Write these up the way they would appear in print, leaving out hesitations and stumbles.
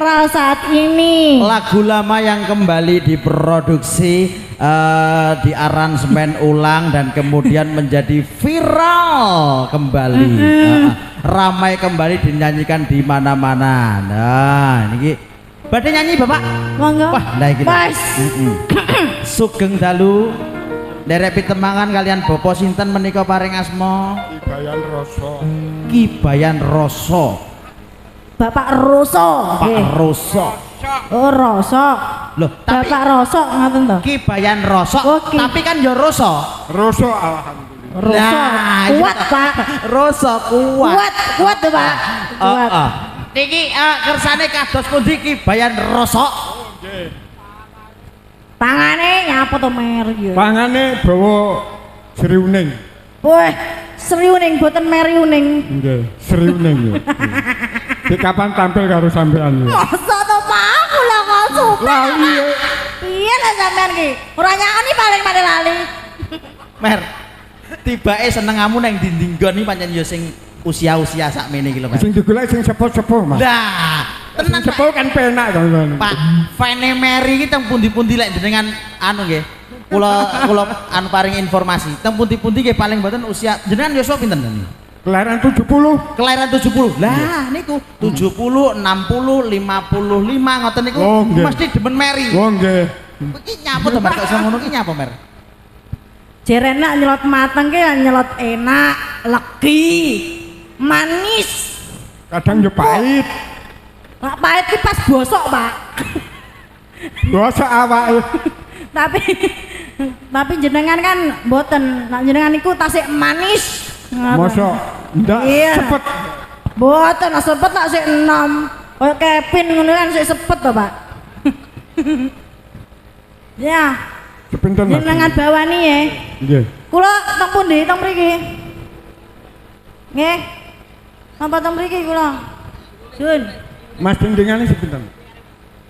viral saat ini. Lagu lama yang kembali diproduksi, diaransemen ulang dan kemudian menjadi viral kembali. Ramai kembali dinyanyikan di mana-mana. Nah, ini badhe nyanyi Bapak. Monggo. Wah, nah iki. Mas. Sugeng dalu. Nderek pitemangan kalian Bapak sinten menika paring asma? Ki Bayan Rasa. Ki Bayan Rasa. Bapak Roso. Pak Roso. Oh, Roso. Loh, tapi Bapak Roso ngoten to. Ki Bayan Rasa, Oh, Ki. tapi kan ya Roso. Rasa alhamdulillah. Roso. Nah, Kuat, Pak. Roso kuat. Kuat, kuat tuh, Pak. Kuat. Heeh. Niki kersane kados pundi Ki Bayan Rasa? Nggih. Tangane nyapa to mer ya. Pangane bawa sriuning. Wah, sriuning boten meriuning. Nggih, sriuning ya. Di kapan tampil karo sampean ya? Masa to Pak, kula kok suka. Lali ya. Piye lah sampean ki? Ora nyakoni paling mari lali. Mer. Tibake senengamu nang ndi-ndi nggon iki pancen ya sing usia-usia sakmene iki lho, Mas. Sing digolek sing sepuh-sepuh, Mas. Lah, Sing tenan Pak. sepuh kan penak to. Pak, fane Mary iki teng pundi-pundi lek jenengan anu nggih. Kula anu paring informasi. Teng pundi-pundi nggih paling mboten usia jenengan yuswa pinten niki? Kelahiran 70. Kelahiran 70. Lah niku 70, 60, 55 ngoten niku Oh, nggih. mesti demen Mary. Oh nggih. Iki nyapa to Mer kok iso ngono ki nyapa Mer? Jeren nak nyelot mateng ki nyelot enak, legi, manis. Kadang yo pahit. Lah pahit ki pas bosok, Pak. Bosok awake. Tapi jenengan kan mboten. Nak jenengan niku tasik manis. Mosok ndak Iya. sepet. Mboten, nak sepet nak sik enom. Kaya Kevin ngono kan sik sepet to, Pak. Ya, Sepinten Mas? jenengan bawani ya. Nggih. Kula teng pundi teng mriki? Nggih. Napa teng mriki kula? Sun. Mas dindingane sepinten?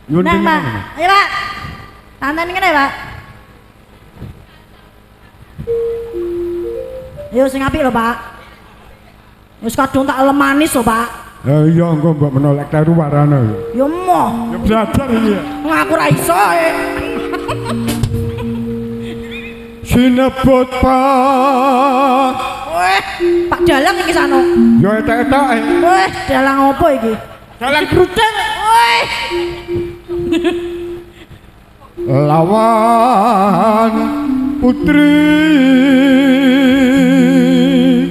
Nyuwun Nah, Pak. dindingane. Ayo, Pak. Tantan ngene, Pak. Ayo sing apik lho, Pak. Wis kadung tak lemanis lho, Pak. Lah iya engko mbok menolak kleru warana ya. Ya emoh. Ya belajar iki ya. Ngaku ra iso. Sinebut Pak. Weh, Pak Dalang iki sano. Ya etek-eteke. Weh, dalang opo iki? Dalang grudeng. Weh. Lawan putri.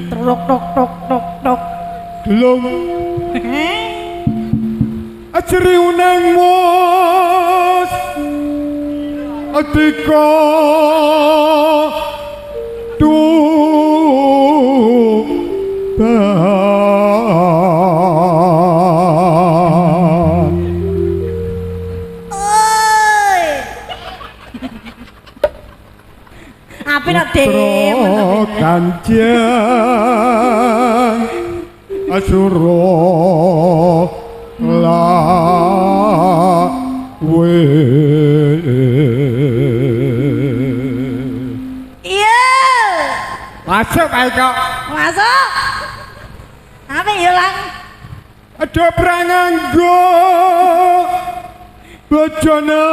Trok tok tok tok tok. Gelung ajri uneng mus atika tuban. Oi. Api nak dem. Kanjeng Asura lawe. Iya. Masuk ae kok. Masuk. Api ilang. Ada perang nganggo bojone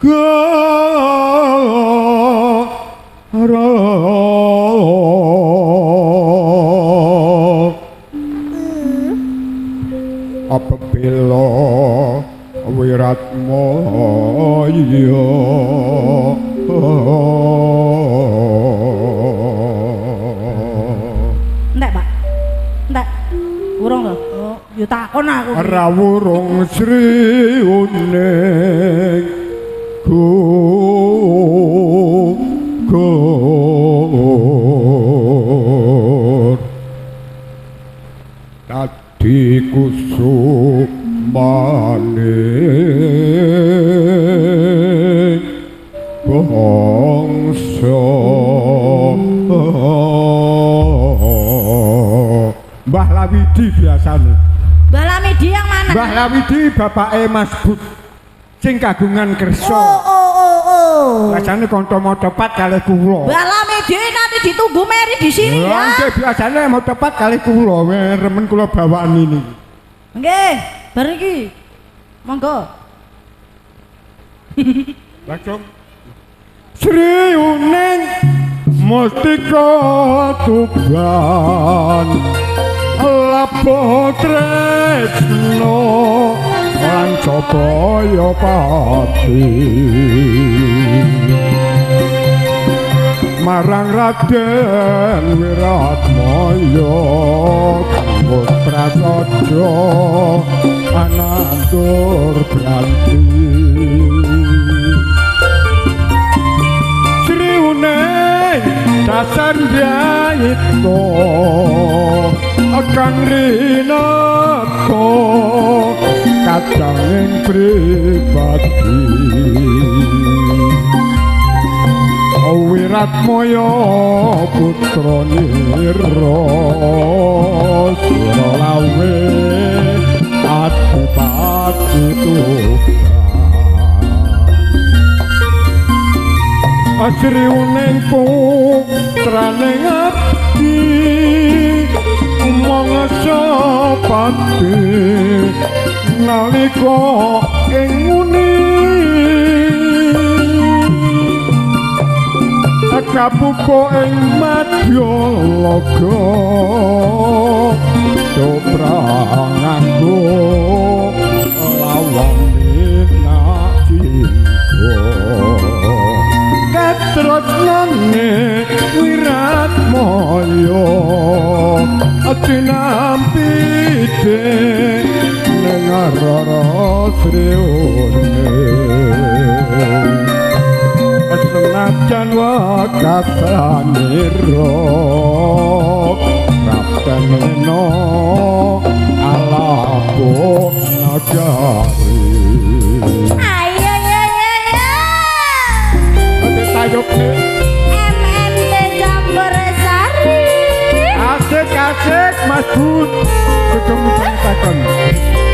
gara. Apa bela wiratmaya. Entek, Pak. Entek. Urung to? Oh, ya takon aku. Rawurung Sri Uning gugur tadi kusumane bangsa. Mbah Lawidi biasane. Mbah Lawidi yang mana? Mbah Lawidi bapake Mas Bud sing kagungan kersa. Oh oh oh oh. Biasane kanca macapat kalih kula. Mbah Lawidi nanti ditunggu Mary di sini ya. Nggih, biasane macapat kalih kula, remen kula bawaan ini. Nggih. Bar iki. Monggo. Langsung Sri Uning Mustika Tuban lapo tresno lan Jabaya pati marang Raden Wiratmaya kanggo prasaja anandur branti. Sri Uning dasar ndayita kang rinata kadanging pribadi Wiratmaya putra nira sira lawe adipati Tuban. Sri Uning putrane abdi mangsa pati nalika ing nguni kapupa ing madyalaga dobrang nganggo lawang minak jingga katresnane Wiratmaya tinampi dening Rara Sri Uning senajan wekasanira Raden Lena alapo nagari. Ayo yo yo yo. Ate tayokne MMT Campursari. Asik asik Mas Bud sugeng midhangetaken.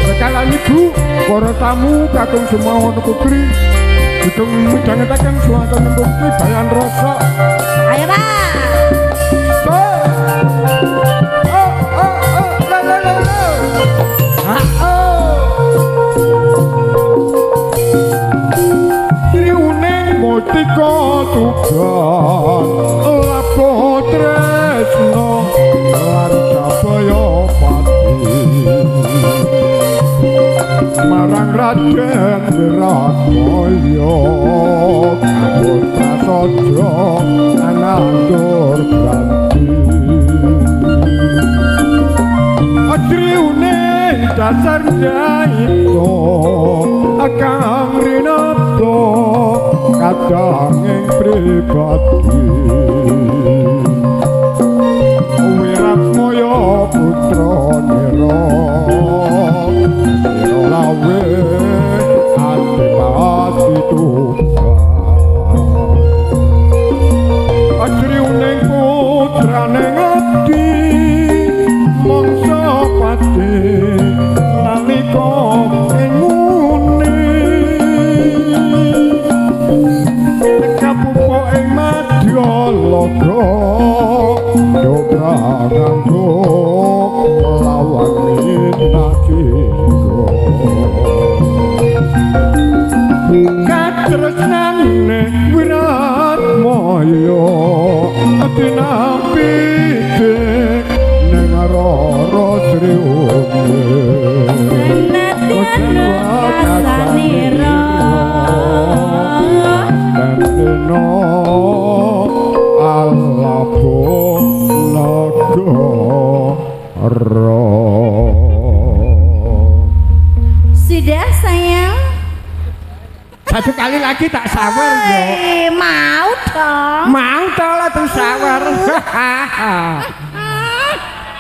Rekalan ibu para tamu kakung semawana putri sugeng midhangetaken swanten bukti bayan rasa. Ayo Pak. Oh oh oh la la la la. Ha oh. Sri Uning Mustika Tuban lapo tresno lan Jabaya pati marang Raden Wiratmaya kanggo prasaja anandur branti. Sri Uning dasar ndayita kang rinata kadanging pribadi Wiratmaya putra nira sira lawe adipati Tuban. Sri Uning putrane ngabdi mangsa pati nalika ing nguni kapupa ing madyalaga dobrang nganggo lawang minajingga katresnane Wiratmaya tinampi dening Rara Sri Uning Senadyan wekasanira Tendena alapo nagara. Sudah sayang? Satu kali lagi tak sawer yo. Mau dong. Mau toh lah tuh sawer.